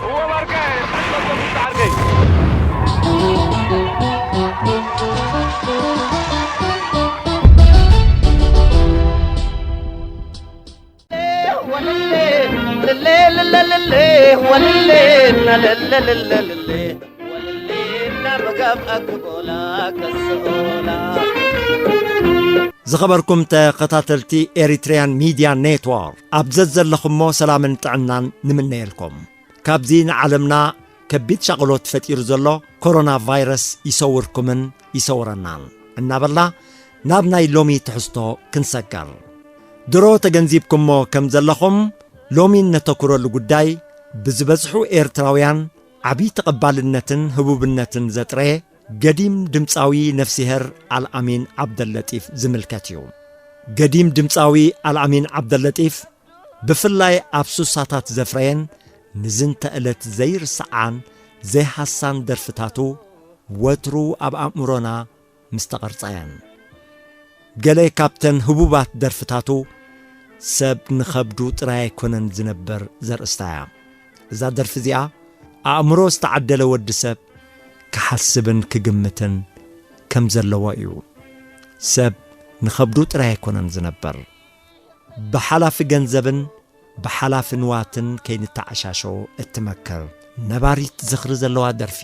እወ ባርከ፣ ሕልመቶም ይስዓርከይ። ዝኸበርኩም ተኸታተልቲ ኤሪትሪያን ሚድያ ኔትወርክ፣ ኣብ ዘዘለኹሞ ሰላምን ጥዕናን ንምነየልኩም። ካብዚ ንዓለምና ከቢድ ሻቕሎት ፈጢሩ ዘሎ ኮሮና ቫይረስ ይሰውርኩምን ይሰውረናን እናበልና ናብ ናይ ሎሚ ትሕዝቶ ክንሰገር። ድሮ ተገንዚብኩሞ ከም ዘለኹም፣ ሎሚ እነተኩረሉ ጉዳይ ብዝበዝሑ ኤርትራውያን ዓቢ ተቐባልነትን ህቡብነትን ዘጥረየ ገዲም ድምጻዊ ነፍሲሄር ኣልኣሚን ዓብደለጢፍ ዝምልከት እዩ። ገዲም ድምጻዊ ኣልኣሚን ዓብደለጢፍ ብፍላይ ኣብ ሱሳታት ዘፍረየን ንዝንተ ዕለት ዘይርስዓን ዘይሃሳን ደርፍታቱ ወትሩ ኣብ ኣእምሮና ምስ ተቐርጻ እየን። ገለ ካብተን ህቡባት ደርፍታቱ ሰብ ንኸብዱ ጥራይ ኣይኮነን ዝነበር ዘርእስታ እያ። እዛ ደርፊ እዚኣ ኣእምሮ ዝተዓደለ ወዲ ሰብ ክሓስብን ክግምትን ከም ዘለዎ እዩ። ሰብ ንኸብዱ ጥራይ ኣይኮነን ዝነበር። ብሓላፊ ገንዘብን ብሓላፊ ንዋትን ከይንተዓሻሾ እትመክር ነባሪት ዝኽሪ ዘለዋ ደርፊ።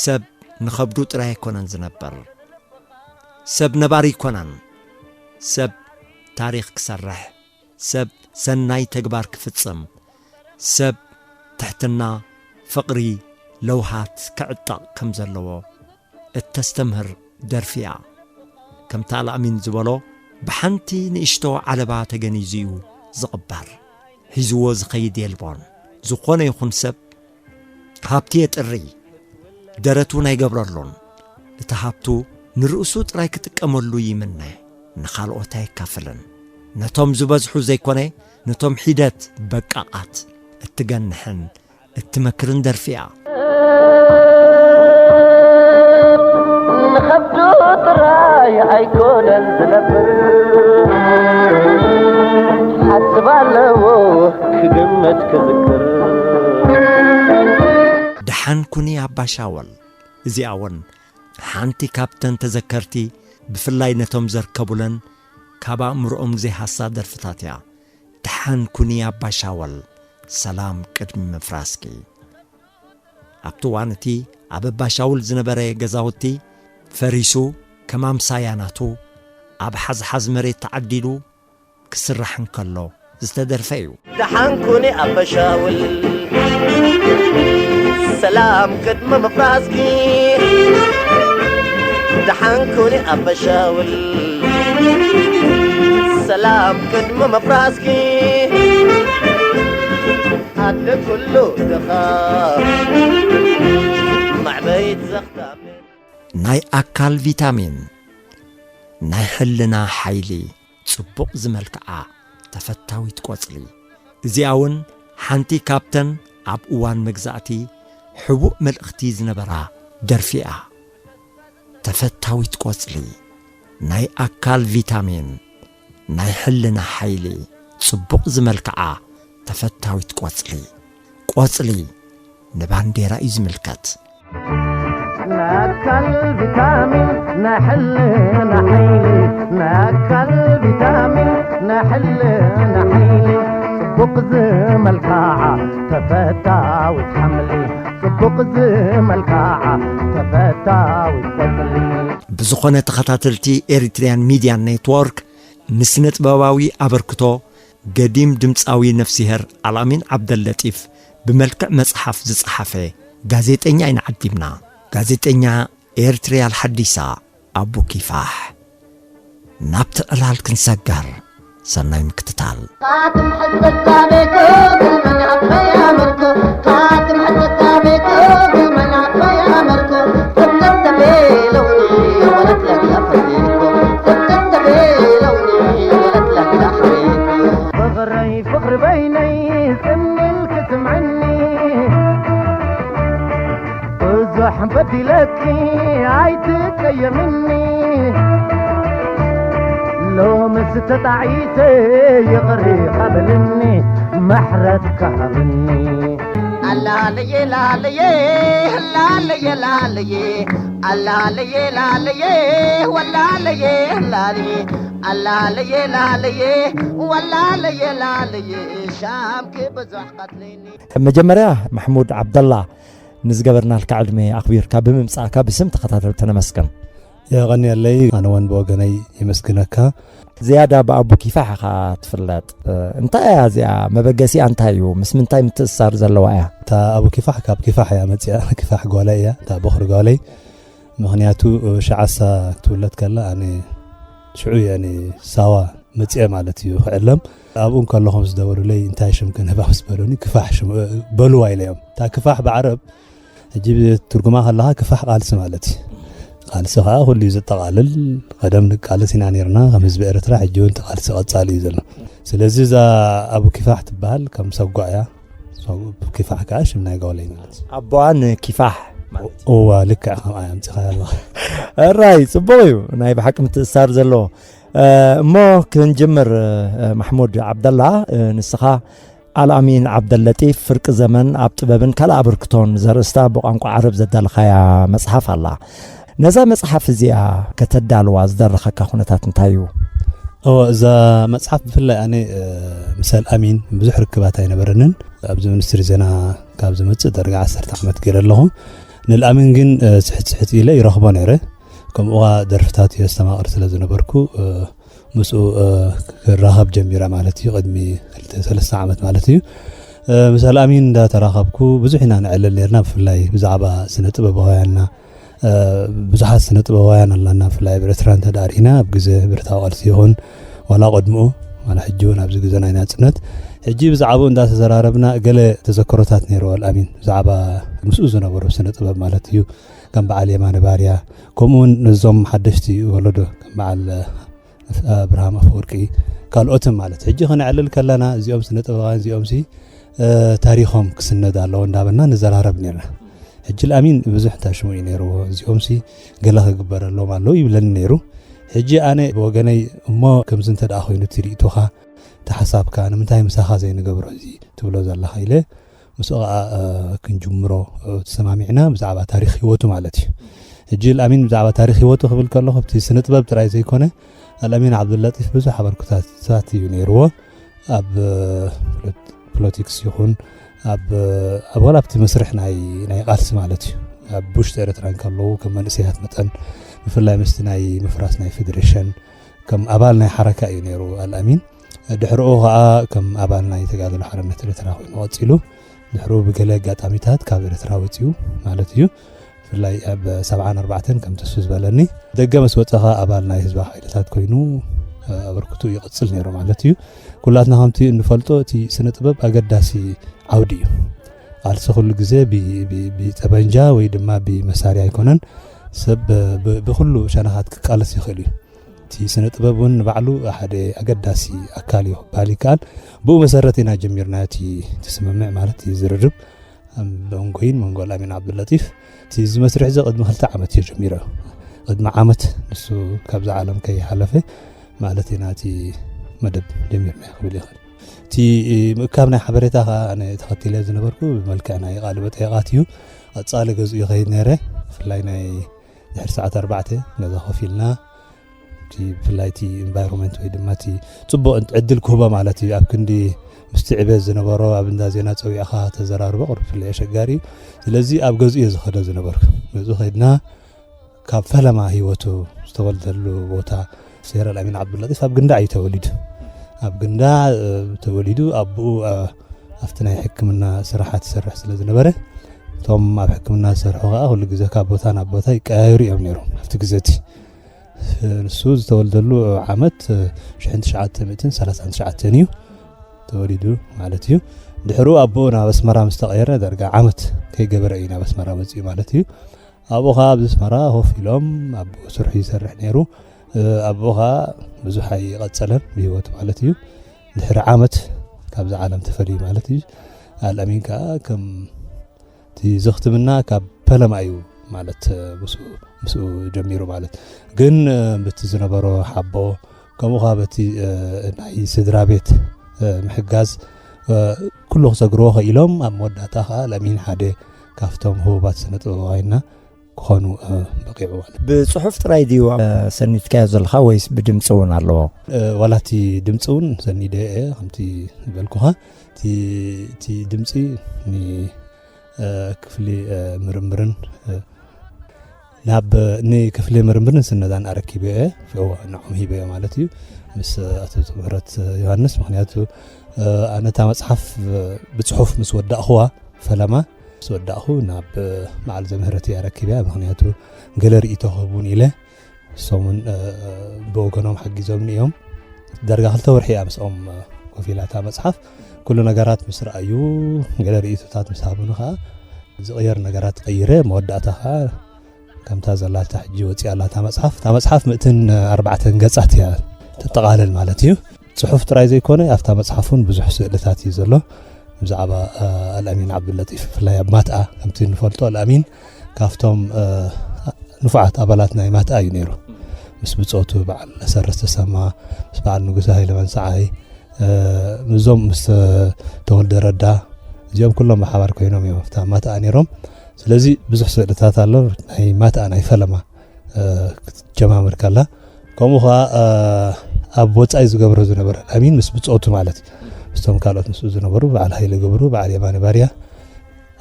ሰብ ንኸብዱ ጥራይ ኣይኮነን ዝነበር። ሰብ ነባሪ ኣይኮነን። ሰብ ታሪኽ ክሰርሕ፣ ሰብ ሰናይ ተግባር ክፍጽም፣ ሰብ ትሕትና፣ ፍቕሪ፣ ለውሃት ክዕጠቕ ከም ዘለዎ እተስተምህር ደርፊ እያ። ከምቲ ኣልኣሚን ዝበሎ፣ ብሓንቲ ንእሽቶ ዓለባ ተገኒዙ እዩ ዝቕበር። ሒዝዎ ዝኸይድ የልቦን። ዝኾነ ይኹን ሰብ ሃብቲ የጥሪ፣ ደረት እውን ኣይገብረሉን። እቲ ሃብቱ ንርእሱ ጥራይ ክጥቀመሉ ይምነ፣ ንኻልኦት ኣየካፍልን። ነቶም ዝበዝሑ ዘይኮነ፣ ነቶም ሒደት በቃቓት እትገንሕን እትመክርን ደርፊ እያ። ንኸብዱ ጥራይ ኣይኮነን ዝነብር፣ ሓስብ ኣለዎ ክግምት ክዝክር። ደሓን ኩኒ ኣባ ሻወል። እዚኣ እውን ሓንቲ ካብተን ተዘከርቲ፣ ብፍላይ ነቶም ዘርከቡለን ካብ ኣእምሮኦም ዘይሃሳ ደርፍታት እያ። ደሓን ኩኒ ኣባ ሻወል፣ ሰላም ቅድሚ ምፍራስኪ። ኣብቲ እዋን እቲ ኣብ ኣባ ሻውል ዝነበረ ገዛውቲ ፈሪሱ፣ ከም ኣምሳያ ናቱ ኣብ ሓዝሓዝ መሬት ተዓዲሉ ክስራሕ እንከሎ ዝተደርፈ እዩ። ደሓን ኩኒ ኣባ ሻውል፣ ሰላም ቅድሚ ምፍራስኪ። ደሓን ኩኒ ኣባ ሻውል፣ ሰላም ቅድሚ ምፍራስኪ። ኣደ ኩሉ ድኻ፣ ማዕበይት ዘኽታም። ናይ ኣካል ቪታሚን፣ ናይ ሕልና ሓይሊ፣ ጽቡቕ ዝመልክዓ ተፈታዊት ቆጽሊ። እዚኣ እውን ሓንቲ ካብተን ኣብ እዋን መግዛእቲ ሕቡእ መልእኽቲ ዝነበራ ደርፊ እያ። ተፈታዊት ቆጽሊ፣ ናይ ኣካል ቪታሚን፣ ናይ ሕልና ሓይሊ፣ ጽቡቕ ዝመልክዓ ተፈታዊት ቆጽሊ። ቆጽሊ ንባንዴራ እዩ ዝምልከት። ናይ ኣካል ቪታሚን፣ ናይ ሕልና ሓይሊ፣ ናይ ኣካል ቪታሚን፣ ናይ ሕልና ሓይሊ፣ ጽቡቕ ዝመልክዓ ተፈታዊት ሓምሊ፣ ጽቡቕ ዝመልክዓ ተፈታዊት ቆጽሊ። ብዝኾነ ተኸታተልቲ ኤሪትሪያን ሚድያ ኔትወርክ ንስነ ጥበባዊ ኣበርክቶ ገዲም ድምጻዊ ነፍሲሄር ኣልኣሚን ዓብደለጢፍ ብመልክዕ መጽሓፍ ዝጸሓፈ ጋዜጠኛ ኢና ዓዲምና። ጋዜጠኛ ኤርትሪያል ሓዲሳ ኣቡ ኪፋሕ። ናብቲ ዕላል ክንሰገር፣ ሰናይ ምክትታል። ፍቕረይ ፍቕሪ በይነይ ጽን ኢልኪ ስምዕኒ፣ ብዙሕ በዲለኪ ኣይትቀየምኒ፣ ሎምስ ተጣዒሰ ይቕሬታ በልኒ፣ ምሕረት ክሃብኒ። ኣላለየ ላለየ ላለየ ላለየ ኣላለየ ላለየ ወላለየ ላለየ ኣላለየ ላለየ ወላለየ ላለየ ሻምኪ ብዙሕ ቀትለይኒ። መጀመርያ ማሕሙድ ዓብደላ፣ ንዝገበርናልካ ዕድመ ኣኽቢርካ ብምምጻእካ ብስም ተኸታተልቲ ነመስግን። የቐንየለይ። ኣነ እውን ብወገነይ የመስግነካ። ዝያዳ ብኣቡ ኪፋሕ ኢኻ ትፍለጥ። እንታይ እያ እዚኣ? መበገሲኣ እንታይ እዩ? ምስ ምንታይ ምትእስሳር ዘለዋ እያ? እታ ኣቡ ኪፋሕ ካብ ኪፋሕ እያ መጺኣ። ኪፋሕ ጓለይ እያ፣ እታ በኹሪ ጓለይ። ምኽንያቱ ሸዓሳ ክትውለድ ከላ ኣነ ሽዑ እየ እኔ ሳዋ መጺአ ማለት እዩ ክዕለም። ኣብኡ እንከለኹም ዝደወሉለይ እንታይ ሽም ክንህባ ምስ በሉኒ ክፋሕ ሽም በልዋ ኢለዮም። እታ ክፋሕ ብዓረብ ሕጂ ትርጉማ ከለኻ ክፋሕ ቃልሲ ማለት እዩ። ቃልሲ ከዓ ኩሉ እዩ ዘጠቓልል። ቀደም ንቃለስ ኢና ነርና ከም ህዝቢ ኤርትራ፣ ሕጂ እውን እቲ ቃልሲ ቀጻሊ እዩ ዘሎ። ስለዚ እዛ ኣቡ ኪፋሕ ትበሃል ከም ሰጓ እያ። ኪፋሕ ከዓ ሽም ናይ ጓለይ ማለት እዩ። ኣቦኣ ንኪፋሕ ማለት እዩ። እዋ ልክዕ ከምኣ ኣምፂኻ ኣለኻ። እራይ ጽቡቕ እዩ፣ ናይ ብሓቂ ምትእሳር ዘለዎ። እሞ ክንጅምር። ማሕሙድ ዓብደላ፣ ንስኻ ኣልኣሚን ዓብደለጢፍ ፍርቂ ዘመን ኣብ ጥበብን ካልእ ኣበርክቶን ዘርእስታ ብቋንቋ ዓረብ ዘዳለኻያ መጽሓፍ ኣላ። ነዛ መጽሓፍ እዚኣ ከተዳልዋ ዝደረኸካ ኩነታት እንታይ እዩ? እወ፣ እዛ መጽሓፍ ብፍላይ ኣነ ምስ ኣልኣሚን ብዙሕ ርክባት ኣይነበረንን። ኣብዚ ሚኒስትሪ ዜና ካብ ዝመጽእ ዳርጋ ዓሰርተ ዓመት ገይረ ኣለኹ። ንልኣሚን ግን ስሕት ስሕት ኢለ ይረኽቦ ነይረ። ከምኡ ደርፍታት የስተማቕር ስለ ዝነበርኩ ምስኡ ክራኸብ ጀሚረ ማለት እዩ። ቅድሚ ክልተ ሰለስተ ዓመት ማለት እዩ። ምስ ኣልኣሚን እንዳተራኸብኩ ብዙሕ ኢና ንዕልል ነርና። ብፍላይ ብዛዕባ ስነ ጥበባውያንና፣ ብዙሓት ስነ ጥበባውያን ኣላና። ብፍላይ ኣብ ኤርትራ እንተ ደኣ ርኢና ኣብ ግዜ ብረታዊ ቃልሲ ይኹን ዋላ ቅድምኡ ዋላ ሕጂ እውን ኣብዚ ግዜ ናይ ናጽነት ሕጂ ብዛዕባኡ እንዳተዘራረብና ገለ ተዘክሮታት ነይሩ ኣልኣሚን ብዛዕባ ምስኡ ዝነበሩ ስነ ጥበብ ማለት እዩ። ከም በዓል የማነ ባርያ፣ ከምኡ እውን ነዞም ሓደሽቲ ወለዶ ከም በዓል ኣብርሃም ኣፈወርቂ ካልኦትን ማለት። ሕጂ ክነዕልል ከለና እዚኦም ስነ ጥበባውያን እዚኦም ሲ ታሪኾም ክስነድ ኣለዎ እንዳበልና ንዘራረብ ነርና። ሕጂ ኣልኣሚን ብዙሕ እንታይ ሽሙ እዩ ነይርዎ፣ እዚኦም ሲ ገለ ክግበረሎም ኣለዉ ይብለኒ ነይሩ። ሕጂ ኣነ ብወገነይ እሞ ከምዚ እንተ ደኣ ኮይኑ እቲ ርእይቶኻ፣ እቲ ሓሳብካ ንምንታይ ምሳኻ ዘይንገብሮ እዚ ትብሎ ዘለኻ ኢለ ምስኡ ኸዓ ክንጅምሮ ተሰማሚዕና ብዛዕባ ታሪኽ ህይወቱ ማለት እዩ። ሕጂ ኣልኣሚን ብዛዕባ ታሪኽ ህይወቱ ክብል ከለኹ ኣብቲ ስነ ጥበብ ጥራይ ዘይኮነ ኣልኣሚን ዓብዱላጢፍ ብዙሕ ኣበርክቶታት እዩ ነይርዎ። ኣብ ፖለቲክስ ይኹን ኣብ ኣብ ዋላ ኣብቲ መስርሕ ናይ ናይ ቃልሲ ማለት እዩ። ኣብ ውሽጢ ኤርትራ እንከለዉ ከም መንእሰያት መጠን ብፍላይ ምስቲ ናይ ምፍራስ ናይ ፌደሬሽን ከም ኣባል ናይ ሓረካ እዩ ነይሩ ኣልኣሚን። ድሕርኡ ኸዓ ከም ኣባል ናይ ተጋድሎ ሓርነት ኤርትራ ኮይኑ ቀጺሉ። ድሕሩ ብገለ ኣጋጣሚታት ካብ ኤርትራ ወጺኡ ማለት እዩ። ብፍላይ ኣብ ሰብዓን ኣርባዕተን ከም ተስፉ ዝበለኒ ደገ ምስ ወጸ ኸዓ ኣባል ናይ ህዝባዊ ሓይልታት ኮይኑ ኣበርክቱ ይቕጽል ነይሩ ማለት እዩ። ኩላትና ከምቲ እንፈልጦ እቲ ስነ ጥበብ ኣገዳሲ ዓውዲ እዩ። ቃልሲ ኩሉ ግዜ ብ- ብ- ብጠበንጃ ወይ ድማ ብመሳርያ ኣይኮነን። ሰብ ብ- ብኩሉ ሸነኻት ክቃለስ ይኽእል እዩ። እቲ ስነ ጥበብ እውን ንባዕሉ ሓደ ኣገዳሲ ኣካል እዩ ክበሃል ይከኣል። ብኡ መሰረት ኢና ጀሚርና እቲ እቲ ስምምዕ ማለት እቲ ዝርርብ መንጎይን መንጎ ኣልኣሚን ዓብዱላጢፍ። እቲ እዚ መስርሕ እዚ ቅድሚ ክልተ ዓመት እዩ ጀሚረ። ቅድሚ ዓመት ንሱ ካብዛ ዓለም ከይሓለፈ ማለት ኢና እቲ መደብ ጀሚርና ክብል ይኽእል። እቲ ምእካብ ናይ ሓበሬታ ኸዓ ኣነ ተኸቲለ ዝነበርኩ ብመልክዕ ናይ ቃለ መጠይቓት እዩ። ቀጻሊ ገዝኡ ይኸይድ ነይረ። ብፍላይ ናይ ድሕሪ ሰዓት ኣርባዕተ ገዛ ኮፍ ኢልና እቲ ብፍላይ እቲ ኢንቫይሮንመንት ወይ ድማ እቲ ጽቡቕ ዕድል ክህቦ ማለት እዩ። ኣብ ክንዲ ምስቲ ዕቤት ዝነበሮ ኣብ እንዳ ዜና ጸዊዕኻ ተዘራርቦ ቅርብ ብፍላይ ኣሸጋሪ እዩ። ስለዚ ኣብ ገዝኡ እየ ዝኸዶ ዝነበርኩ። ገዝኡ ከይድና ካብ ፈለማ ህይወቱ ዝተወልደሉ ቦታ ሴር ኣልኣሚን ዓብዱላጢፍ ኣብ ግንዳዕ እዩ ተወሊዱ። ኣብ ግንዳዕ ተወሊዱ ኣቦኡ ኣብቲ ናይ ሕክምና ስራሓት ይሰርሕ ስለ ዝነበረ እቶም ኣብ ሕክምና ዝሰርሑ ከዓ ኩሉ ግዜ ካብ ቦታ ናብ ቦታ ይቀያየሩ እዮም ነይሮም። ኣብቲ ግዜ እቲ ንሱ ዝተወልደሉ ዓመት ሽሕን ትሽዓተ ሚእትን ሰላሳን ትሽዓተን እዩ ተወሊዱ ማለት እዩ። ድሕሩ ኣቦኡ ናብ ኣስመራ ምስ ተቐየረ ዳርጋ ዓመት ከይገበረ እዩ ናብ ኣስመራ መፂኡ ማለት እዩ። ኣብኡ ኸዓ ኣብዚ ኣስመራ ኮፍ ኢሎም ኣቦኡ ስርሑ ይሰርሕ ነይሩ። ኣብኡ ኸዓ ብዙሕ ኣይቐፀለን ብህይወቱ ማለት እዩ። ድሕሪ ዓመት ካብዛ ዓለም ተፈልዩ ማለት እዩ። ኣልኣሚን ከዓ ከም እቲ ዘኽትምና ካብ ፈለማ እዩ ማለት ምስኡ ምስኡ ጀሚሩ ማለት ግን በቲ ዝነበሮ ሓቦ ከምኡ ኸዓ በቲ ናይ ስድራ ቤት ምሕጋዝ ኩሉ ክሰግርዎ ኸኢሎም፣ ኣብ መወዳእታ ኸዓ ለሚን ሓደ ካብቶም ህቡባት ስነ ጥበባውያንና ክኾኑ በቂዑ ማለት። ብጽሑፍ ጥራይ ድዩ ሰኒድካዮ ዘለኻ ወይስ ብድምጺ እውን ኣለዎ? ዋላ እቲ ድምጺ እውን ሰኒደ እየ። ከምቲ ዝበልኩኻ፣ እቲ ድምጺ ንክፍሊ ምርምርን ናብ ንክፍሊ ምርምርን ስነዳን ኣረኪበ እየ። ንዖም ሂበ ማለት እዩ፣ ምስ ኣቶ ምህረት ዮሃንስ። ምክንያቱ ኣነ እታ መፅሓፍ ብፅሑፍ ምስ ወዳእኹዋ፣ ፈለማ ምስ ወዳእኹ ናብ በዓል ዘምህረት እየ ኣረኪበያ። ምክንያቱ ገለ ርእይቶ ክህቡን ኢለ፣ እሶም እውን ብወገኖም ሓጊዞምኒ እዮም። ዳርጋ ክልተ ወርሒ እያ ምስኦም ኮፍ ኢላ እታ መፅሓፍ። ኩሉ ነገራት ምስ ረኣዩ፣ ገለ ርእይቶታት ምስ ሃቡኒ ከዓ፣ ዝቕየር ነገራት ቀይረ። መወዳእታ ከዓ ከምታ ዘላታ ሕጂ ወፂኣ ኣላ እታ መፅሓፍ። እታ መፅሓፍ ምእትን ኣርባዕተን ገፃት እያ ተጠቓልል ማለት እዩ። ፅሑፍ ጥራይ ዘይኮነ፣ ኣብታ መፅሓፍ እውን ብዙሕ ስእልታት እዩ ዘሎ። ብዛዕባ ኣልኣሚን ዓብዱለጢፍ፣ ብፍላይ ኣብ ማትኣ፣ ከምቲ ንፈልጦ ኣልኣሚን ካብቶም ንፉዓት ኣባላት ናይ ማትኣ እዩ ነይሩ። ምስ ብፆቱ በዓል ኣሰረስ ተሰማ፣ ምስ በዓል ንጉሰ ሃይለ መንሰዓይ፣ ምስዞም ምስ ተወልደ ረዳ፣ እዚኦም ኩሎም ብሓባር ኮይኖም እዮም ኣብታ ማትኣ ነይሮም። ስለዚ ብዙሕ ስእልታት ኣሎ፣ ናይ ማትኣ ናይ ፈለማ ክትጀማምር ከላ። ከምኡ ኸዓ ኣብ ወፃኢ ዝገብሮ ዝነበረ ኣልኣሚን ምስ ብፆቱ ማለት እዩ። ምስቶም ካልኦት ምስኡ ዝነበሩ፣ በዓል ሃይለ ገብሩ፣ በዓል የማነ ባርያ፣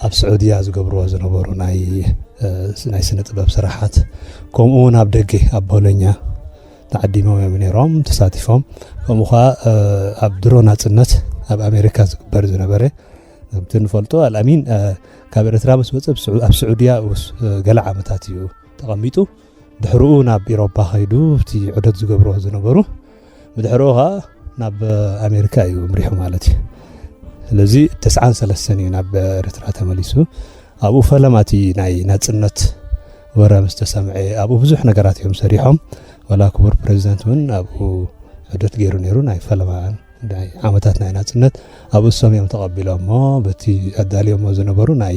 ኣብ ስዑድያ ዝገብርዎ ዝነበሩ ናይ ናይ ስነ ጥበብ ስራሓት፣ ከምኡ እውን ኣብ ደገ ኣብ ቦሎኛ ተዓዲሞም እዮም ነይሮም፣ ተሳቲፎም። ከምኡ ኸዓ ኣብ ድሮ ናፅነት ኣብ ኣሜሪካ ዝግበር ዝነበረ፣ ከምቲ ንፈልጦ ኣልኣሚን ካብ ኤርትራ ምስ ወፀ ኣብ ስዑድያ ገለ ዓመታት እዩ ተቐሚጡ። ድሕርኡ ናብ ኢሮፓ ከይዱ እቲ ዑደት ዝገብርዎ ዝነበሩ፣ ብድሕርኡ ኸዓ ናብ ኣሜሪካ እዩ ምሪሑ ማለት እዩ። ስለዚ ተስዓን ሰለስተን እዩ ናብ ኤርትራ ተመሊሱ። ኣብኡ ፈለማ እቲ ናይ ናፅነት ወረ ምስ ተሰምዐ፣ ኣብኡ ብዙሕ ነገራት እዮም ሰሪሖም። ዋላ ክቡር ፕሬዚደንት እውን ኣብኡ ዑደት ገይሩ ነይሩ፣ ናይ ፈለማ ናይ ዓመታት ናይ ናፅነት። ኣብኡ እሶም እዮም ተቐቢሎሞ፣ በቲ ኣዳልዮሞ ዝነበሩ ናይ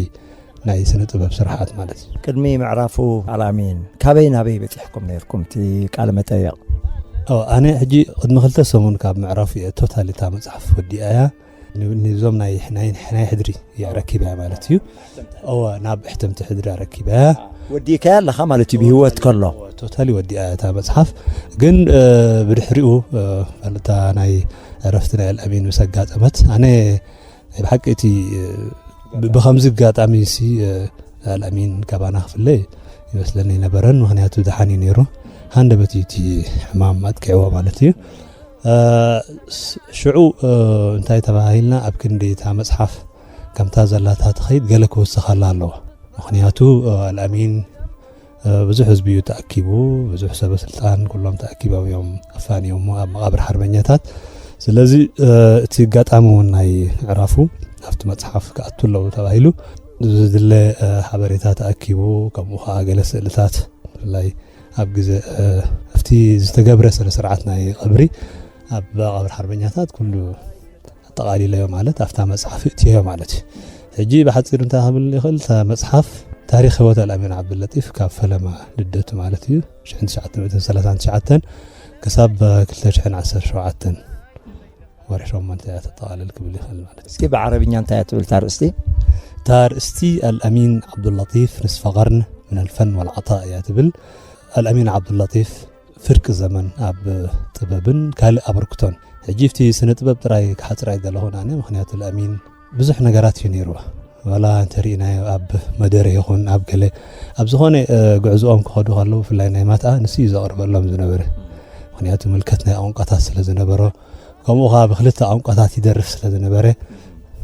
ናይ ስነ ጥበብ ስራሓት ማለት እዩ። ቅድሚ ምዕራፉ ኣልኣሚን ካበይ ናበይ በፂሕኩም ነይርኩም? እቲ ቃለ መጠየቕ። ኣነ ሕጂ ቅድሚ ክልተ ሰሙን ካብ ምዕራፉ እየ ቶታሊ እታ መፅሓፍ ወዲኣያ። ንዞም ናይ ሕድሪ እያ ረኪበያ ማለት እዩ። እወ፣ ናብ ሕተምቲ ሕድሪ ኣረኪበያ። ወዲእካያ ኣለኻ ማለት እዩ ብህይወት ከሎ? ቶታሊ ወዲኣ እታ መፅሓፍ። ግን ብድሕሪኡ፣ እታ ናይ ዕረፍቲ ናይ ኣልኣሚን ምስ ኣጋጠመት፣ ኣነ ናይ ብሓቂ እቲ ብከምዚ ኣጋጣሚ ሲ ኣልኣሚን ካባና ክፍለ ይመስለኒ ኣይነበረን። ምክንያቱ ደሓን እዩ ነይሩ፣ ሃንደበት እዩ እቲ ሕማም ኣጥቂዕዎ ማለት እዩ። ሽዑ እንታይ ተባሂልና፣ ኣብ ክንዲ እታ መፅሓፍ ከምታ ዘላታ ትኸይድ ገለ ክውስኸላ ኣለዎ። ምክንያቱ ኣልኣሚን ብዙሕ ህዝቢ እዩ ተኣኪቡ፣ ብዙሕ ሰበ ስልጣን ኩሎም ተኣኪቦም እዮም ኣፋንዮሞ ኣብ መቓብር ሓርበኛታት። ስለዚ እቲ ኣጋጣሚ እውን ናይ ምዕራፉ ኣብቲ መፅሓፍ ክኣቱ ኣለዎ ተባሂሉ ዝድለ ሓበሬታ ተኣኪቡ፣ ከምኡ ከዓ ገለ ስእልታት፣ ብፍላይ ኣብ ግዜ ኣብቲ ዝተገብረ ስነ ስርዓት ናይ ቀብሪ ኣብ መቓብር ሓርበኛታት ኩሉ ኣጠቓሊለዮ ማለት ኣብታ መፅሓፍ እእትዮ ማለት እዩ። ሕጂ ብሓፂሩ እንታይ ክብል ይኽእል? እታ መፅሓፍ ታሪክ ህይወት ኣልኣሚን ዓብዱለጢፍ ካብ ፈለማ ልደቱ ማለት እዩ፣ ሽሕን ትሽዓተ ሚእትን ሰላሳን ትሽዓተን ክሳብ ክልተ ሽሕን ዓሰርተ ሸውዓተን ወርሒ ሸሞንተ እያ ተጠቓልል ክብል ይኽእል ማለት እዩ። እስኪ ብዓረብኛ እንታይ እያ ትብል እታ ኣርእስቲ? እታ ኣርእስቲ ኣልኣሚን ዓብዱለጢፍ ንስፈ ቀርን ምን ኣልፈን ወልዓጣእ እያ ትብል። ኣልኣሚን ዓብዱለጢፍ ፍርቂ ዘመን ኣብ ጥበብን ካልእ ኣበርክቶን። ሕጂ ኣብቲ ስነ ጥበብ ጥራይ ክሓጽር ኣይደለኹን ኣነ፣ ምኽንያቱ ኣልኣሚን ብዙሕ ነገራት እዩ ነይርዎ። ዋላ እንተርኢናዮ ኣብ መደረ ይኹን ኣብ ገለ፣ ኣብ ዝኾነ ጉዕዞኦም ክኸዱ ከለዉ፣ ብፍላይ ናይ ማትኣ፣ ንሱ እዩ ዘቕርበሎም ዝነበረ። ምኽንያቱ ምልከት ናይ ቋንቋታት ስለ ዝነበሮ፣ ከምኡ ኸዓ ብክልተ ቋንቋታት ይደርፍ ስለ ዝነበረ፣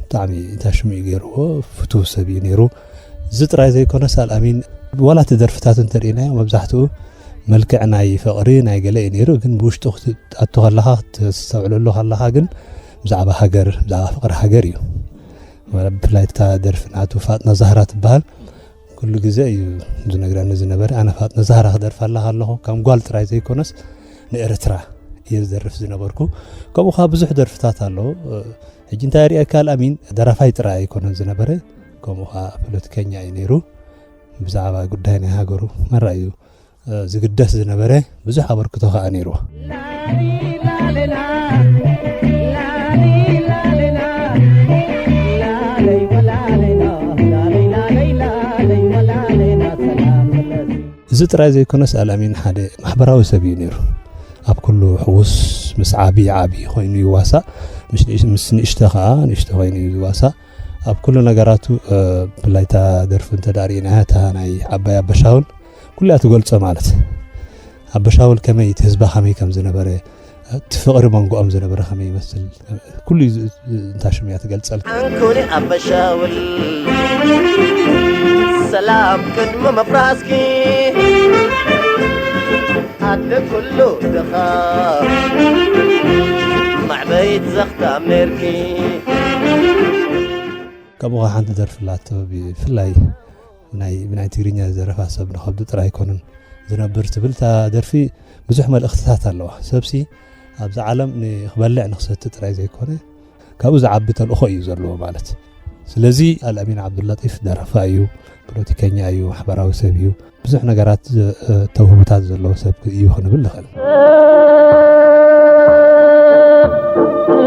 ብጣዕሚ እንታይ ሽሙ እዩ ገይርዎ፣ ፍቱው ሰብ እዩ ነይሩ። እዚ ጥራይ ዘይኮነስ፣ ኣልኣሚን ዋላ እቲ ደርፍታቱ እንተርኢናዮ፣ መብዛሕትኡ መልክዕ ናይ ፍቕሪ ናይ ገለ እዩ ነይሩ፣ ግን ብውሽጡ ክትኣቱ ከለኻ፣ ክትስተውዕለሉ ከለኻ ግን ብዛዕባ ሃገር፣ ብዛዕባ ፍቕሪ ሃገር እዩ። ብፍላይ እታ ደርፊ ናቱ ፋጥና ዛህራ ትበሃል፣ ኩሉ ግዜ እዩ ዝነግረኒ ዝነበረ። ኣነ ፋጥና ዛህራ ክደርፈላ ከለኹ፣ ከም ጓል ጥራይ ዘይኮነስ ንኤርትራ እየ ዝደርፍ ዝነበርኩ። ከምኡ ኸዓ ብዙሕ ደርፍታት ኣለዎ። ሕጂ እንታይ የርእየካ ኣልኣሚን፣ ደራፋይ ጥራይ ኣይኮነን ዝነበረ፣ ከምኡ ኸዓ ፖለቲከኛ እዩ ነይሩ። ብዛዕባ ጉዳይ ናይ ሃገሩ መራ እዩ ዝግደስ ዝነበረ፣ ብዙሕ ኣበርክቶ ኸዓ ነይርዎ። እዚ ጥራይ ዘይኮነስ ኣልኣሚን ሓደ ማሕበራዊ ሰብ እዩ ነይሩ። ኣብ ኩሉ ሕዉስ፣ ምስ ዓቢ ዓቢ ኮይኑ ይዋሳእ፣ ምስ ንእሽ-፣ ምስ ንእሽተ ከኣ ንእሽተ ኮይኑ እዩ ዝዋሳእ። ኣብ ኩሉ ነገራቱ፣ እ፣ ብፍላይ እታ ደርፊ እንተ ደኣ ርኢናያ፣ እታ ናይ ዓባይ ኣበሻውል ኩሉ እያ ትገልጾ ማለት። ኣበሻውል ከመይ፣ እቲ ህዝባ ከመይ ከም ዝነበረ፣ እቲ ፍቕሪ መንጎኦም ዝነበረ ከመይ ይመስል፣ ኩሉ እዩ ዝ-፣ እንታ ሽም እያ ትገልጸልካ። ዓንኩኒ ኣበሻውል፣ ሰላም ቅድሚ ምፍራስኪ፣ ኣደ ኩሉ ድኻ፣ ማዕበይት ዘኽታም ነርኪ። ከምኡ ኸዓ ሓንቲ ደርፊ ኣላቶ፣ ብፍላይ ናይ፣ ብናይ ትግርኛ ዘረፋ ሰብ ንኸብዱ ጥራይ ኣይኮኑን ዝነብር ትብል እታ ደርፊ ብዙሕ መልእኽትታት ኣለዋ። ሰብሲ ኣብዛ ዓለም ንኽበልዕ ንኽሰቲ ጥራይ ዘይኮነ፣ ካብኡ ዝዓቢ ተልእኾ እዩ ዘለዎ ማለት። ስለዚ ኣልኣሚን ዓብዱላጢፍ ደራፋይ እዩ፣ ፖለቲከኛ እዩ፣ ማሕበራዊ ሰብ እዩ። ብዙሕ ነገራት ዘ-፣ እ፣ ተውህቦታት ዘለዎ ሰብ እዩ ክንብል ንኽእል።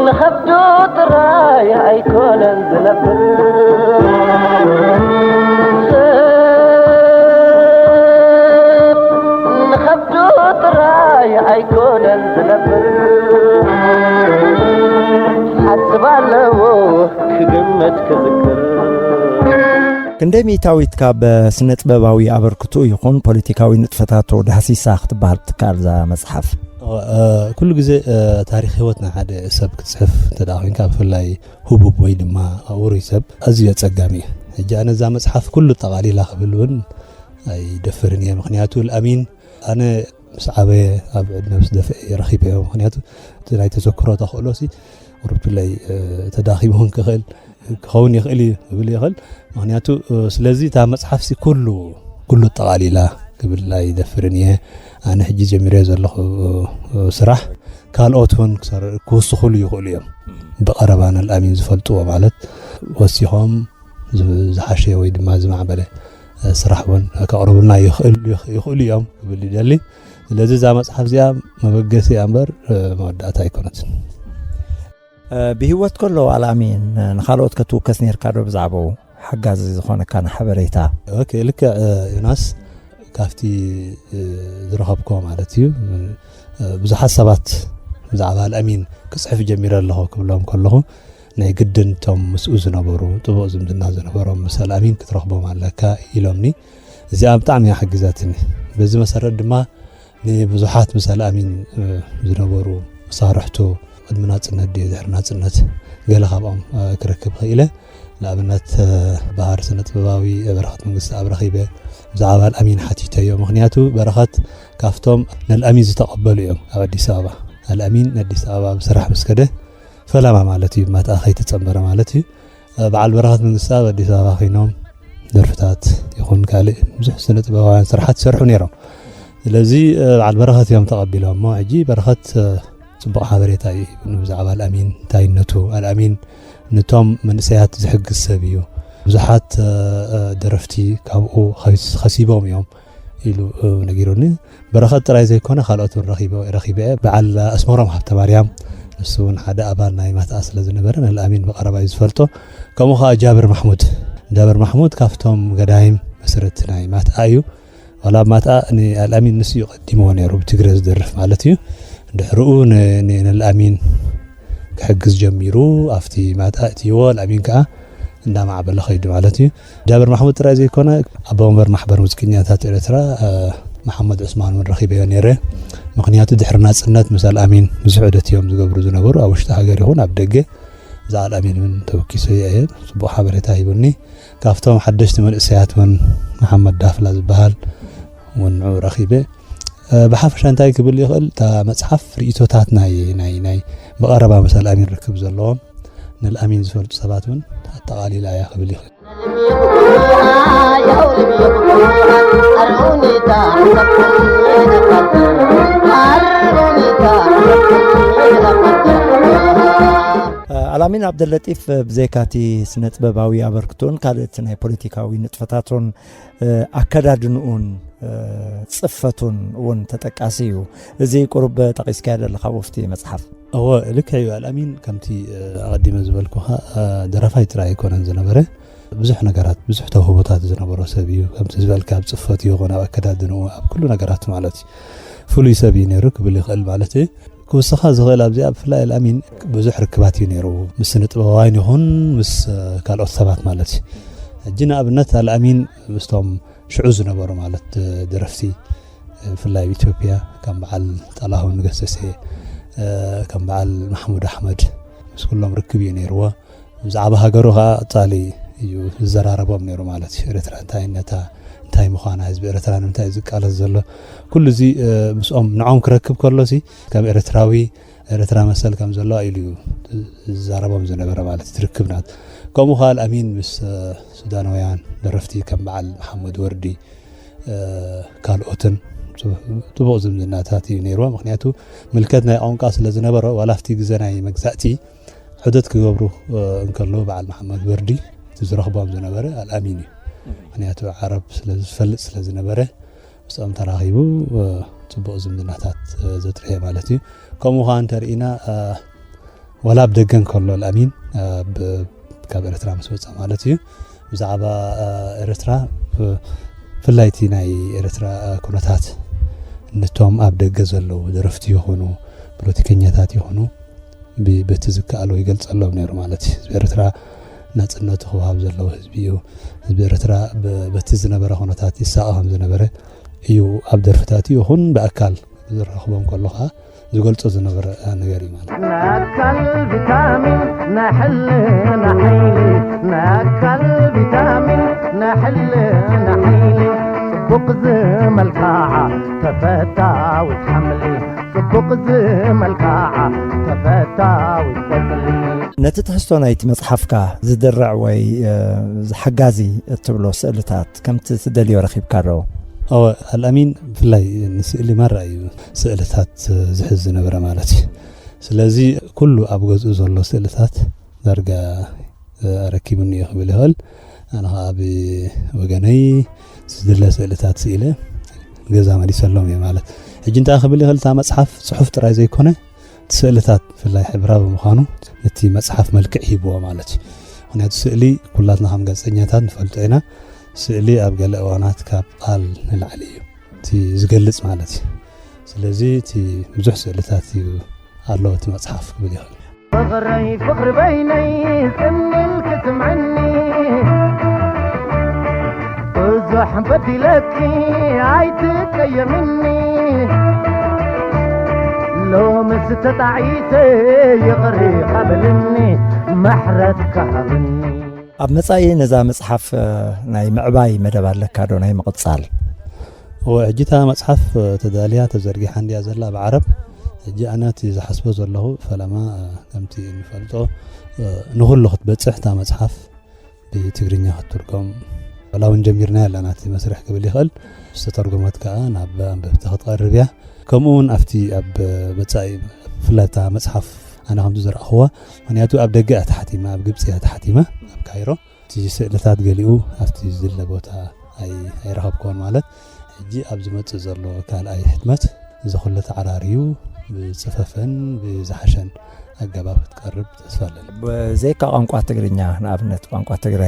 ንኸብዱ ጥራይ ኣይኮነን ዝነብር፣ ንኸብዱ ጥራይ ኣይኮነን ዝነብር፣ ሓስብ ኣለዎ ክግምት ክዝክር። ክንደይ ሚእታዊት ካብ ስነ ጥበባዊ ኣበርክትኡ ይኹን ፖለቲካዊ ንጥፈታቱ ዳህሲሳ ክትበሃል ትከኣል እዛ መጽሓፍ? እ፣ ኩሉ ግዜ፣ እ፣ ታሪኽ ህይወት ናይ ሓደ ሰብ ክትጽሕፍ እንተ ደኣ ኮይንካ፣ ብፍላይ ህቡብ ወይ ድማ ውሩይ ሰብ፣ ኣዝዩ ኣጸጋሚ እዩ። ሕጂ ኣነ እዛ መጽሓፍ ኩሉ ጠቓሊላ ክብል እውን ኣይደፍርን እየ። ምኽንያቱ ኣልኣሚን ኣነ ምስ ዓበየ ኣብ ዕድመ ምስ ደፍአ እየ ረኺበዮ። ምኽንያቱ እቲ ናይ ተዘክሮ ተኽእሎሲ ቁሩብ ብፍላይ፣ እ፣ ተዳኺሙ እውን ክኽእል ክኸውን ይኽእል እዩ ክብል ይኽእል። ምኽንያቱ፣ እ፣ ስለዚ እታ መጽሓፍሲ ኩሉ፣ ኩሉ ኣጠቓሊላ ክብል ኣይደፍርን እየ። ኣነ ሕጂ ጀሚረዮ ዘለኹ፣ እ፣ እ፣ ስራሕ ካልኦት እውን ክሰር-፣ ክውስኹሉ ይኽእሉ እዮም። ብቐረባ ንኣልኣሚን ዝፈልጥዎ ማለት ወሲኾም ዝ-፣ ዝሓሸ ወይ ድማ ዝማዕበለ፣ እ፣ ስራሕ እውን ከቕርቡልና ይኽእል-፣ ይኽ-፣ ይኽእሉ እዮም ክብል ይደሊ። ስለዚ እዛ መጽሓፍ እዚኣ መበገሲ እያ እምበር፣ እ፣ መወዳእታ ኣይኮነትን። እ፣ ብህይወት ከሎ ኣልኣሚን ንኻልኦት ከትውከስ ነርካ ዶ ብዛዕባኡ ሓጋዚ ዝኾነካ ንሓበሬታ? ኦኬ፣ ልክዕ፣ እ፣ ዮናስ፣ ካብቲ፣ እ፣ ዝረኸብኮ ማለት እዩ። እ፣ ብዙሓት ሰባት ብዛዕባ ኣልኣሚን ክጽሕፍ ጀሚረ ኣለኹ ክብሎም ከለኹ፣ ናይ ግድን እቶም ምስኡ ዝነበሩ፣ ጥቡቕ ዝምድና ዝነበሮም ምስ ኣልኣሚን ክትረኽቦም ኣለካ ኢሎምኒ። እዚኣ ብጣዕሚ እያ ሓጊዛትኒ። በዚ መሰረት ድማ ንብዙሓት ምስ ኣልኣሚን፣ እ፣ ዝነበሩ መሳርሕቱ፣ ቅድሚ ናጽነት ድዩ ድሕሪ ናጽነት፣ ገለ ካብኦም፣ እ፣ ክረክብ ክኢለ። ንኣብነት፣ እ፣ ባህር ስነ ጥበባዊ በረኸት መንግስትኣብ ረኺበ፣ ብዛዕባ ኣልኣሚን ሓቲተዮ። ምኽንያቱ በረኸት ካብቶም ንኣልኣሚን ዝተቐበሉ እዮም ኣብ ኣዲስ ኣበባ። ኣልኣሚን ንኣዲስ ኣበባ ብስራሕ ምስ ከደ፣ ፈለማ ማለት እዩ፣ ማትኣ ከይተጸንበረ ማለት እዩ። እ፣ በዓል በረኸት መንግስትኣብ ኣዲስ ኣበባ ኮይኖም ደርፍታት ይኹን ካልእ ብዙሕ ስነ ጥበባውያን ስራሓት ይሰርሑ ነይሮም። ስለዚ፣ እ፣ በዓል በረኸት እዮም ተቐቢሎም እሞ፣ ሕጂ በረኸት፣ እ፣ ጽቡቕ ሓበሬታ እዩ ሂቡኒ ብዛዕባ ኣልኣሚን እንታይነቱ። ኣልኣሚን ነቶም መንእሰያት ዝሕግዝ ሰብ እዩ። ብዙሓት፣ እ፣ እ፣ ደረፍቲ ካብኡ ኸስ-፣ ኸሲቦም እዮም ኢሉ፣ እ፣ ነጊሩኒ። በረኸት ጥራይ ዘይኮነ፣ ካልኦት እውን ረኺበ-፣ ረኺበ እየ። በዓል ኣስመሮም ሃብተማርያም፣ ንሱ እውን ሓደ ኣባል ናይ ማትኣ ስለ ዝነበረ፣ ንኣልኣሚን ብቐረባ እዩ ዝፈልጦ። ከምኡ ኸኣ ጃብር ማሕሙድ። ጃብር ማሕሙድ ካብቶም ገዳይም መስረቲ ናይ ማትኣ እዩ። ዋላ ኣብ ማትኣ ንኣልኣሚን ንሱ እዩ ቀዲምዎ ነይሩ፣ ብትግረ ዝደርፍ ማለት እዩ። ድሕሪኡ ን-፣ ን-፣ ንኣልኣሚን ክሕግዝ ጀሚሩ፣ ኣብቲ ማትኣ እትይዎ፣ ኣልኣሚን ከኣ እንዳማዕበለ ኸይዱ ማለት እዩ። ጃብር ማሕሙድ ጥራይ ዘይኮነ፣ ኣቦ ወንበር ማሕበር ሙዚቀኛታት ኤርትራ፣ እ፣ መሓመድ ዑስማን እውን ረኺበዮ ነይረ። ምኽንያቱ ድሕሪ ናጽነት ምስ ኣልኣሚን ብዙሕ ዑደት እዮም ዝገብሩ ዝነበሩ፣ ኣብ ውሽጢ ሃገር ይኹን ኣብ ደገ። እዛ ኣልኣሚን እውን ተወኪሰዮ እየ። ጽቡቕ ሓበሬታ ሂቡኒ። ካብቶም ሓደሽቲ መንእሰያት እውን መሓመድ ዳፍላ ዝበሃል እውን ንዑ ረኺበ። እ፣ ብሓፈሻ እንታይ ክብል ይኽእል? እታ መጽሓፍ ርእይቶታት ናይ፣ ናይ፣ ናይ ብቐረባ ምስ ኣልኣሚን ርክብ ዘለዎም፣ ንኣልኣሚን ዝፈልጡ ሰባት እውን ኣጠቓሊላ እያ ክብል ይኽእል። ኣልኣሚን ዓብደለጢፍ ብዘይካቲ ስነ ጥበባዊ ኣበርክቶን ካልእቲ ናይ ፖለቲካዊ ንጥፈታቱን፣ ኣከዳድንኡን፣ ጽፈቱን እውን ተጠቃሲ እዩ። እዚ ቁሩብ ጠቒስካዮ ዘለኻ ወፍቲ መጽሓፍ። እወ፣ ልክዕ እዩ። ኣልኣሚን ከምቲ፣ እ፣ ኣቐዲመ ዝበልኩኻ፣ እ፣ ደራፋይ ጥራይ ኣይኮነን ዝነበረ። ብዙሕ ነገራት፣ ብዙሕ ተውህቦታት ዝነበሮ ሰብ እዩ። ከምቲ ዝበልካ ኣብ ጽፈት ይኹን ኣብ ኣከዳድንኡ፣ ኣብ ኩሉ ነገራት ማለት እዩ። ፍሉይ ሰብ እዩ ነይሩ ክብል ይኽእል ማለት እዩ። ክውስኻ ዝኽእል ኣብዚኣ ብፍላይ ኣልኣሚን ብዙሕ ርክባት እዩ ነይሩ። ምስ ስነ ጥበባውያን ይኹን ምስ፣ እ፣ ካልኦት ሰባት ማለት እዩ። ሕጂ ንኣብነት ኣልኣሚን ምስቶም ሽዑ ዝነበሩ ማለት፣ እ፣ ደረፍቲ፣ እ፣ ብፍላይ ኣብ ኢትዮጵያ ከም በዓል ጥላሁን ገሰሰ፣ እ፣ ከም በዓል ማሕሙድ ኣሕመድ ምስ ኩሎም ርክብ እዩ ነይርዎ። ብዛዕባ ሃገሩ ኸኣ ቀጻሊ እዩ ዝዘራረቦም ነይሩ ማለት እዩ። ኤርትራ እንታይነታ፣ እንታይ ምዃና፣ ህዝቢ ኤርትራ ንምንታይ እዩ ዝቃለስ ዘሎ፣ ኩሉ እዚ፣ እ፣ ምስኦም ንዖም ክረክብ ከሎሲ ከም ኤርትራዊ ኤርትራ መሰል ከም ዘለዋ ኢሉ እዩ ዝዛረቦም ዝነበረ ማለት እዩ፣ ትርክብናት። ከምኡ ኸኣ ኣልኣሚን ምስ፣ እ፣ ሱዳናውያን ደረፍቲ ከም በዓል መሓመድ ወርዲ፣ እ፣ ካልኦትን ጽቡ-፣ ጽቡቕ ዝምድናታት እዩ ነይርዎ። ምኽንያቱ ምልከት ናይ ቋንቋ ስለ ዝነበሮ፣ ዋላ ኣብቲ ግዜ ናይ መግዛእቲ ዑደት ክገብሩ፣ እ፣ እንከለዉ በዓል መሓመድ ወርዲ እቲ ዝረኽቦም ዝነበረ ኣልኣሚን እዩ። ምኽንያቱ ዓረብ ስለ ዝፈልጥ ስለ ዝነበረ፣ ምስኦም ተራኺቡ፣ እ፣ ጽቡቕ ዝምድናታት፣ እ፣ ዘጥረየ ማለት እዩ። ከምኡ ኸኣ እንተርኢና፣ እ፣ ዋላ ኣብ ደገ እንከሎ ኣልኣሚን፣ እ፣ ብ-፣ ካብ ኤርትራ ምስ ወጸ ማለት እዩ፣ ብዛዕባ፣ እ፣ ኤርትራ፣ ብ-፣ ብፍላይ እቲ ናይ ኤርትራ፣ እ፣ ኩነታት ነቶም ኣብ ደገ ዘለዉ ደረፍቲ ይኹኑ፣ ፖለቲከኛታት ይኹኑ፣ ብ-፣ በቲ ዝከኣሎ ይገልጸሎም ነይሩ ማለት እዩ። ህዝቢ ኤርትራ ናጽነቱ ክወሃብ ዘለዎ ህዝቢ እዩ። ህዝቢ ኤርትራ ብ-፣ በቲ ዝነበረ ኩነታት ይሳቐ ከም ዝነበረ እዩ ኣብ ደርፍታቱ ይኹን ብኣካል ዝረኽቦም ከሎ ኸኣ ዝገልጾ ዝነበረ ነገር እዩ ማለት እዩ። ናይ ኣካል ቪታሚን ናይ ሕልና ሓይሊ፣ ናይ ኣካል ቪታሚን ናይ ሕልና ሓይሊ፣ ጽቡቕ ዝመልክዓ ተፈታዊት ሓምሊ፣ ጽቡቕ ዝመልክዓ ተፈታዊት ቆጽሊ። ነቲ ትሕዝቶ ናይቲ መጽሓፍካ ዝድርዕ ወይ፣ እ፣ ሓጋዚ እትብሎ ስእልታት ከምቲ ትደልዮ ረኺብካ ዶ? እወ፣ ኣልኣሚን ብፍላይ ንስእሊ ማራ እዩ ስእልታት ዝሕዝ ዝነበረ ማለት እዩ። ስለዚ ኩሉ ኣብ ገዝኡ ዘሎ ስእልታት ዳርጋ፣ እ፣ ኣረኪቡኒ እዩ ክብል ይኽእል። ኣነ ኸዓ ብወገነይ ዝድለ ስእልታት ስኢለ ገዛ መሊሰሎም እየ ማለት። ሕጂ እንታይ ክብል ይኽእል፣ እታ መጽሓፍ ጽሑፍ ጥራይ ዘይኮነ፣ እቲ ስእልታት ብፍላይ ሕብራዊ ምዃኑ ነቲ መጽሓፍ መልክዕ ሂብዎ ማለት እዩ። ምኽንያቱ ስእሊ ኩላትና ከም ጋዜጠኛታት ንፈልጦ ኢና። ስእሊ ኣብ ገለ እዋናት ካብ ቃል ንላዕሊ እዩ እቲ ዝገልጽ ማለት እዩ። ስለዚ እቲ ብዙሕ ስእልታት እዩ ኣለዎ እቲ መጽሓፍ ክብል ይኽእል። ፍቕረይ ፍቕሪ በይነይ ጽን ኢልኪ ስምዕኒ፣ ብዙሕ በዲለኪ ኣይትቀየምኒ፣ ሎምስ ተጣዒሰ ይቕሪ ኸብልኒ፣ ምሕረት ከሃብኒ። ኣብ መጻኢ ነዛ መጽሓፍ፣ እ፣ ናይ ምዕባይ መደብ ኣለካ ዶ፣ ናይ ምቕጻል? እወ፣ ሕጂ እታ መጽሓፍ፣ እ፣ ተዳልያ ተዘርጊሓ እንድያ ዘላ ብዓረብ። ሕጂ ኣነ እቲ ዝሓስቦ ዘለኹ ፈለማ፣ እ፣ ከምቲ እንፈልጦ፣ እ፣ ንኹሉ ክትበጽሕ እታ መጽሓፍ ብትግርኛ ክትትርጎም፣ ዋላ እውን ጀሚርናዮ ኣለና እቲ መስርሕ ክብል ይኽእል። ዝተተርጎመት ከኣ ናብ ኣንበብቲ ክትቐርብ እያ። ከምኡ እውን ኣብቲ ኣብ መጻኢ፣ ብፍላይ እታ መጽሓፍ ኣነ ከምቲ ዝረኣኽዋ፣ ምኽንያቱ ኣብ ደገ እያ ተሓቲማ፣ ኣብ ግብጺ እያ ተሓቲማ፣ ኣብ ካይሮ። እቲ ስእልታት ገሊኡ ኣብቲ ዝድለ ቦታ ኣይ-፣ ኣይረኸብክዎን ማለት። ሕጂ ኣብ ዝመጽእ ዘሎ ካልኣይ ሕትመት እዚ ኩሉ ተዓራርዩ ብጽፈፈን ብዝሓሸን ኣገባብ ክትቀርብ ተስፋ ኣለኒ። ብዘይካ ቋንቋ ትግርኛ፣ ንኣብነት ቋንቋ ትግረ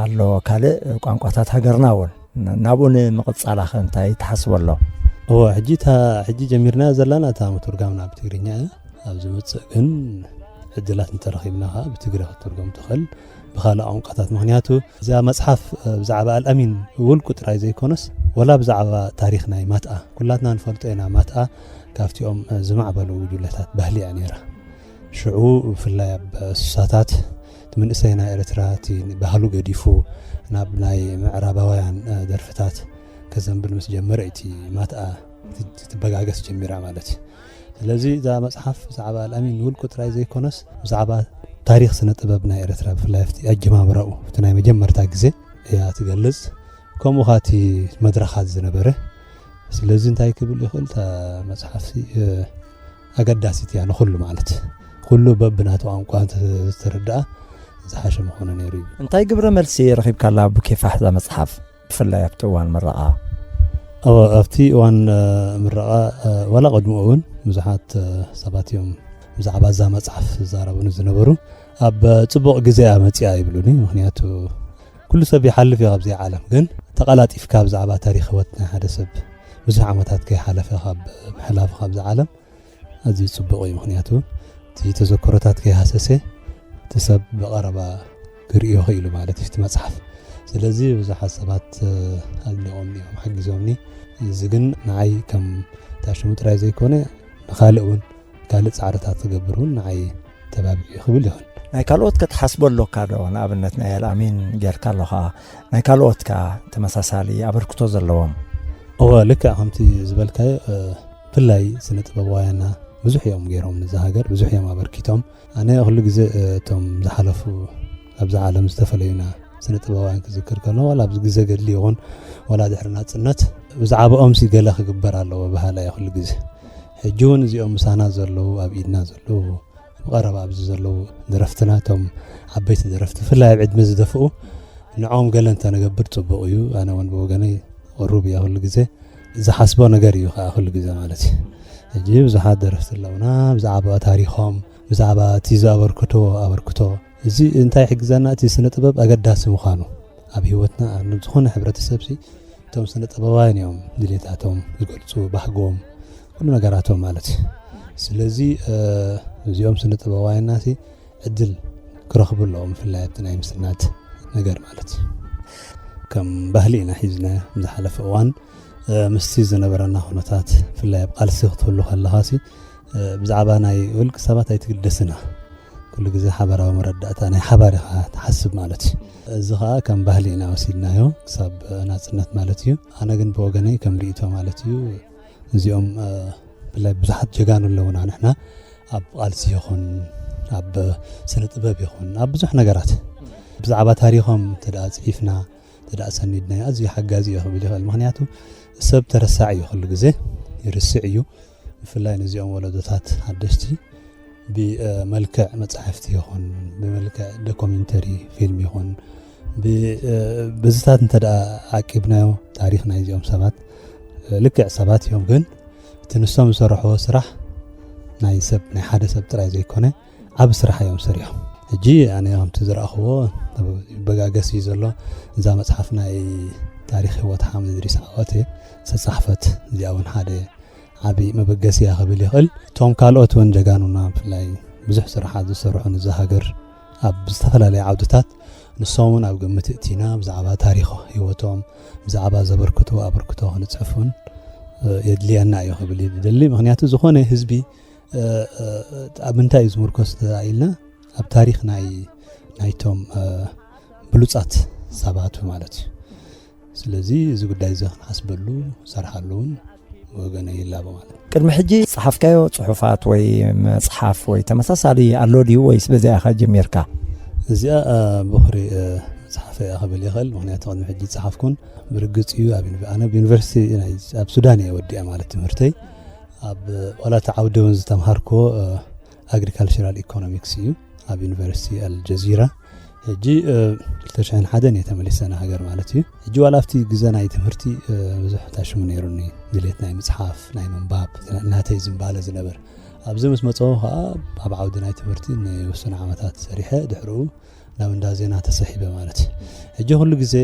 ኣሎ፣ ካልእ ቋንቋታት ሃገርና እውን ን-፣ ናብኡ ንምቕጻላኸ እንታይ ትሓስቦ ኣሎ? እወ፣ ሕጂ እታ፣ ሕጂ ጀሚርናዮ ዘለና እታ ምትርጓም ናብ ትግርኛ እያ። ኣብ ዝመጽእ ግን ዕድላት እንተረኺብና ኸኣ ብትግረ ክትትርጎም ትኽእል፣ ብኻልእ ቋንቋታት። ምኽንያቱ እዛ መጽሓፍ፣ እ፣ ብዛዕባ ኣልኣሚን ውልቁ ጥራይ ዘይኮነስ፣ ወላ ብዛዕባ ታሪኽ ናይ ማትኣ፣ ኩላትና ንፈልጦ ኢና፣ ማትኣ ካብቲኦም፣ እ፣ ዝማዕበሉ ጉጅለታት ባህሊ እያ ነይራ። ሽዑ ብፍላይ ኣብ ስሳታት እቲ መንእሰይ ናይ ኤርትራ እቲ ባህሉ ገዲፉ ናብ ናይ ምዕራባውያን፣ እ፣ ደርፍታት ከዘንብል ምስ ጀመረ እቲ ማትኣ ትበጋገስ ጀሚራ ማለት እዩ። ስለዚ እዛ መጽሓፍ ብዛዕባ ኣልኣሚን ንውልቁ ጥራይ ዘይኮነስ ብዛዕባ ታሪኽ ስነ ጥበብ ናይ ኤርትራ ብፍላይ ኣብቲ ኣጀማምራኡ፣ ኣብቲ ናይ መጀመርታ ግዜ እያ ትገልጽ። ከምኡ ኸኣ እቲ መድረኻት ዝነበረ። ስለዚ እንታይ ክብል ይኽእል፣ እታ መጽሓፍሲ፣ እ፣ ኣገዳሲት እያ ንኹሉ ማለት። ኩሉ በብናቱ ቋንቋ እንተ ዝተረድኣ ዝሓሸ ምኾነ ነይሩ እዩ። እንታይ ግብረ መልሲ ረኺብካላ ብኬፋሕ እዛ መጽሓፍ፣ ብፍላይ ኣብቲ እዋን ምረቓ? እወ፣ ኣብቲ እዋን፣ እ፣ ምረቓ፣ እ፣ ዋላ ቅድሚኡ እውን ብዙሓት፣ እ፣ ሰባት እዮም ብዛዕባ እዛ መጽሓፍ ዝዛረቡኒ ዝነበሩ። ኣብ ጽቡቕ ግዜ እያ መጺኣ ይብሉኒ። ምኽንያቱ ኩሉ ሰብ ይሓልፍ እዩ ካብዚ ዓለም፣ ግን ተቐላጢፍካ ብዛዕባ ታሪኽ ህይወት ናይ ሓደ ሰብ ብዙሕ ዓመታት ከይሓለፈ ካብ ምሕላፍ ካብዚ ዓለም ኣዝዩ ጽቡቕ እዩ። ምኽንያቱ እቲ ተዘክሮታት ከይሃሰሰ እቲ ሰብ ብቐረባ ክርእዮ ክኢሉ ማለት እዩ እቲ መጽሓፍ። ስለዚ ብዙሓት ሰባት ኣድኒቖምኒ እዮም፣ ሓጊዞምኒ። እዚ ግን ንዓይ ከም ታሽሙ ጥራይ ዘይኮነ ንኻልእ እውን ካልእ ጻዕርታት ክገብር እውን ንዓይ ተባቢዑ ክብል ይኽእል። ናይ ካልኦት ክትሓስቦ ኣሎካ ዶ? ንኣብነት ናይ ኣልኣሚን ጌርካ ኣለኻ፣ ናይ ካልኦት ከ ተመሳሳሊ ኣበርክቶ ዘለዎም? እወ፣ ልክዕ ከምቲ ዝበልካዮ፣ ብፍላይ ስነ ጥበባውያንና ብዙሕ እዮም ገይሮም፣ ንዛ ሃገር ብዙሕ እዮም ኣበርኪቶም። ኣነ ኩሉ ግዜ እቶም ዝሓለፉ ኣብዛ ዓለም ዝተፈለዩና ስነ ጥበባውያን ክዝክር ከሎ፣ ዋላ ኣብዚ ግዜ ገድሊ ይኹን ዋላ ድሕሪ ናጽነት ብዛዕባኦም ሲ ገለ ክግበር ኣለዎ በሃላይ ኩሉ ግዜ። ሕጂ እውን እዚኦም ምሳና ዘለዉ፣ ኣብ ኢድና ዘለዉ፣ ብቐረባ ኣብዚ ዘለዉ ደረፍትና፣ እቶም ዓበይቲ ደረፍቲ፣ ብፍላይ ኣብ ዕድመ ዝደፍኡ፣ ንዕኦም ገለ እንተንገብር ጽቡቕ እዩ። ኣነ እውን ብወገነይ ቅሩብ እየ ኩሉ ግዜ ዝሓስቦ ነገር እዩ ከዓ ኩሉ ግዜ ማለት እዩ። ሕጂ ብዙሓት ደረፍቲ ኣለውና፣ ብዛዕባ ታሪኾም፣ ብዛዕባ እቲ ዘበርክቶ ኣበርክቶ፣ እዚ እንታይ ይሕግዘና? እቲ ስነ ጥበብ ኣገዳሲ ምዃኑ ኣብ ህይወትና፣ ኣብ ዝኾነ ሕብረተሰብ ሲ እቶም ስነ ጥበባውያን እዮም ድሌታቶም ዝገልጹ፣ ባህጎም፣ ኩሉ ነገራቶም ማለት እዩ። ስለዚ እዚኦም ስነ ጥበባውያንና ሲ ዕድል ክረኽቡ ኣለዎም፣ ብፍላይ ኣብቲ ናይ ምስናድ ነገር ማለት እዩ። ከም ባህሊ ኢና ሒዝና ዝሓለፈ እዋን ምስቲ ዝነበረና ኩነታት፣ ብፍላይ ኣብ ቃልሲ ክትህሉ ከለኻ ሲ ብዛዕባ ናይ ውልቂ ሰባት ኣይትግደስን ኢኻ። ኩሉ ግዜ ሓበራዊ መረዳእታ ናይ ሓባር ኢኻ ትሓስብ ማለት እዩ። እዚ ኸኣ ከም ባህሊ ኢና ወሲድናዮ ክሳብ ናጽነት ማለት እዩ። ኣነ ግን ብወገነይ ከም ርእይቶ ማለት እዩ፣ እዚኦም ብፍላይ ብዙሓት ጀጋኑ ኣለውና ንሕና ኣብ ቃልሲ ይኹን ኣብ ስነ ጥበብ ይኹን ኣብ ብዙሕ ነገራት ብዛዕባ ታሪኾም እንተ ደኣ ጽሒፍና እንተ ደኣ ሰኒድናዮ ኣዝዩ ሓጋዚ እዩ ክብል ይኽእል። ምኽንያቱ ሰብ ተረሳዒ እዩ፣ ኩሉ ግዜ ይርስዕ እዩ። ብፍላይ ነዚኦም ወለዶታት ሓደሽቲ ብመልክዕ መጻሕፍቲ ይኹን ብመልክዕ ዶኩሜንተሪ ፊልም ይኹን ብዝታት እንተ ደኣ ዓቂብናዮ ታሪኽ ናይዚኦም ሰባት ልክዕ ሰባት እዮም፣ ግን እቲ ንሶም ዝሰርሕዎ ስራሕ ናይ ሰብ ናይ ሓደ ሰብ ጥራይ ዘይኮነ ዓቢ ስራሕ እዮም ሰሪሖም። ሕጂ ኣነ ከምቲ ዝረኣኽዎ በጋገስ እዩ ዘሎ። እዛ መጽሓፍ ናይ ታሪኽ ህይወት ሓመድ እድሪስ ዓወት ዝተጻሕፈት እዚኣ እውን ሓደ ዓቢ መበገሲ እያ ክብል ይኽእል። እቶም ካልኦት እውን ጀጋኑና ብፍላይ ብዙሕ ስራሓት ዝሰርሑ ንዛ ሃገር ኣብ ዝተፈላለየ ዓውድታት ንሶም እውን ኣብ ግምት እእቲና ብዛዕባ ታሪኽ ህይወቶም ብዛዕባ ዘበርክቶ ኣበርክቶ ክንጽሕፍ እውን የድልየና እዩ ክብል ይደሊ። ምክንያቱ ዝኾነ ህዝቢ ኣብ ምንታይ እዩ ዝምርኮስ ኢልና ኣብ ታሪኽ ናይ ናይቶም ብሉጻት ሰባቱ ማለት እዩ። ስለዚ እዚ ጉዳይ እዚ ክንሓስበሉ ሰርሓሉ እውን ወገነ ይላቦ ማለት እዩ። ቅድሚ ሕጂ ጸሓፍካዮ ጽሑፋት ወይ መጽሓፍ ወይ ተመሳሳሊ ኣሎ ድዩ ወይስ በዚኣ ኢኻ ጀሚርካ? እዚኣ ብኹሪ መጽሓፈ እያ ክብል ይኽእል። ምክንያቱ ቅድሚ ሕጂ ጸሓፍኩን ብርግጽ እዩ ኣብ ኣነ ዩኒቨርሲቲ ኣብ ሱዳን እየ ወዲኣ ማለት ትምህርተይ ኣብ ዋላ እቲ ዓውዲ እውን ዝተምሃርክዎ ኣግሪካልቸራል ኢኮኖሚክስ እዩ ኣብ ዩኒቨርሲቲ ኣልጀዚራ። ሕጂ ክልተ ሽሕን ሓደን እየ ተመሊሰ ንሃገር ማለት እዩ። ሕጂ ዋላ ኣብቲ ግዘ ናይ ትምህርቲ ብዙሕ ታሽሙ ነይሩኒ ድሌት ናይ ምፅሓፍ ናይ ምንባብ ናተይ ዝንባለ ዝነበር። ኣብዚ ምስ መፀኹ ከዓ ኣብ ዓውዲ ናይ ትምህርቲ ንውሱን ዓመታት ሰሪሐ ድሕሪኡ ናብ እንዳ ዜና ተሰሒበ ማለት እዩ። ሕጂ ኩሉ ግዜ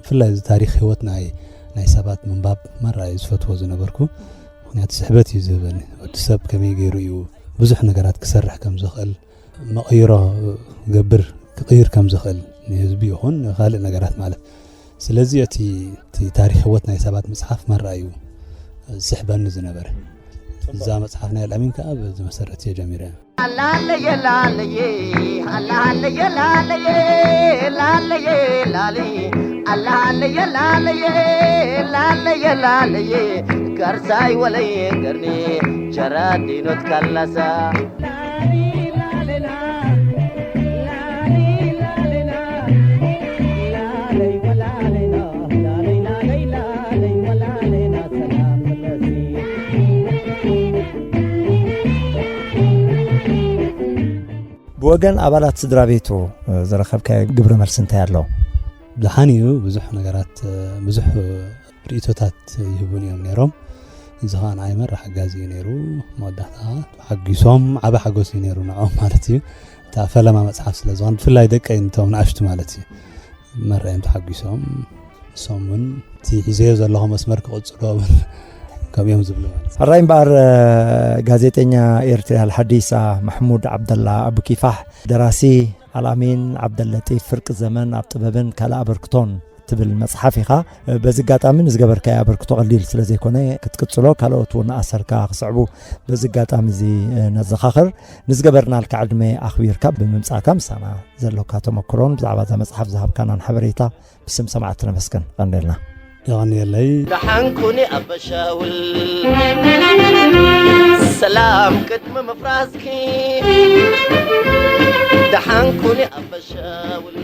ብፍላይ እዚ ታሪክ ህይወት ናይ ናይ ሰባት ምንባብ ማራ እየ ዝፈትዎ ዝነበርኩ። ምክንያቱ ስሕበት እዩ ዝህበኒ። ወዲ ሰብ ከመይ ገይሩ እዩ ብዙሕ ነገራት ክሰርሕ ከም ዝኽእል መቐይሮ ገብር ክቕይር ከም ዝኽእል ንህዝቢ ይኹን ንካልእ ነገራት ማለት። ስለዚ እቲ እቲ ታሪክ ህይወት ናይ ሰባት ምፅሓፍ ማራ እዩ ዝስሕበኒ ዝነበረ። እዛ መፅሓፍ ናይ ኣልኣሚን ከዓ በዚ መሰረት እየ ጀሚረ። ላለየ ላለየ ላለየ ላለየ ላለየ ላለየ ላለየ ላለየ ላለየ ከርሳይ ወለየ ገርኒ ቸራዲኖት ካላሳ ብወገን ኣባላት ስድራ ቤቱ ዝረኸብካዮ ግብረ መልሲ እንታይ ኣሎ? ደሓን እዩ። ብዙሕ ነገራት ብዙሕ ርእቶታት ይህቡን እዮም ነይሮም። እዚ ከዓ ንዓይ መራ ሓጋዚ እዩ ነይሩ። መወዳእታ ሓጒሶም ዓቢ ሓጎስ እዩ ነይሩ ንዕኦም ማለት እዩ። እታ ፈለማ መፅሓፍ ስለ ዝኾነ ብፍላይ ደቀይ ነቶም ንኣሽቱ ማለት እዩ መራዮም ተሓጒሶም፣ እሶም እውን እቲ ሒዘዮ ዘለኹ መስመር ክቕጽሎ እውን ከምኡ እዮም ዝብሉ ማለት እዩ። ሕራይ እምበኣር፣ ጋዜጠኛ ኤርትርያ ሓዲሳ ማሕሙድ ዓብደላ ኣቡኪፋሕ፣ ደራሲ ኣልኣሚን ዓብደለጢፍ፣ ፍርቂ ዘመን ኣብ ጥበብን ካልእ ኣበርክቶን ትብል መጽሓፍ ኢኻ። በዚ ኣጋጣሚ ንዝገበርካዮ ኣበርክቶ ቀሊል ስለ ዘይኮነ ክትቅጽሎ፣ ካልኦት እውን ኣሰርካ ክስዕቡ በዚ ኣጋጣሚ እዚ ነዘኻኽር። ንዝገበርናልካ ዕድመ ኣኽቢርካ ብምምጻእካ፣ ምሳና ዘሎካ ተመክሮን ብዛዕባ እዛ መጽሓፍ ዝሃብካናን ሓበሬታ ብስም ሰማዕቲ ነመስግን። ቀንደልና። የቐንየለይ። ደሓንኩኒ ኣበሻውል፣ ሰላም ቅድሚ ምፍራስኪ። ደሓንኩኒ ኣበሻውል፣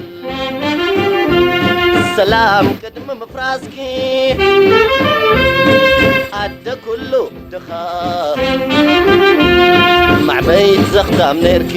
ሰላም ቅድሚ ምፍራስኪ። ኣደ ኩሉ ድኻ፣ ማዕበይት ዘኽታም ነርኪ።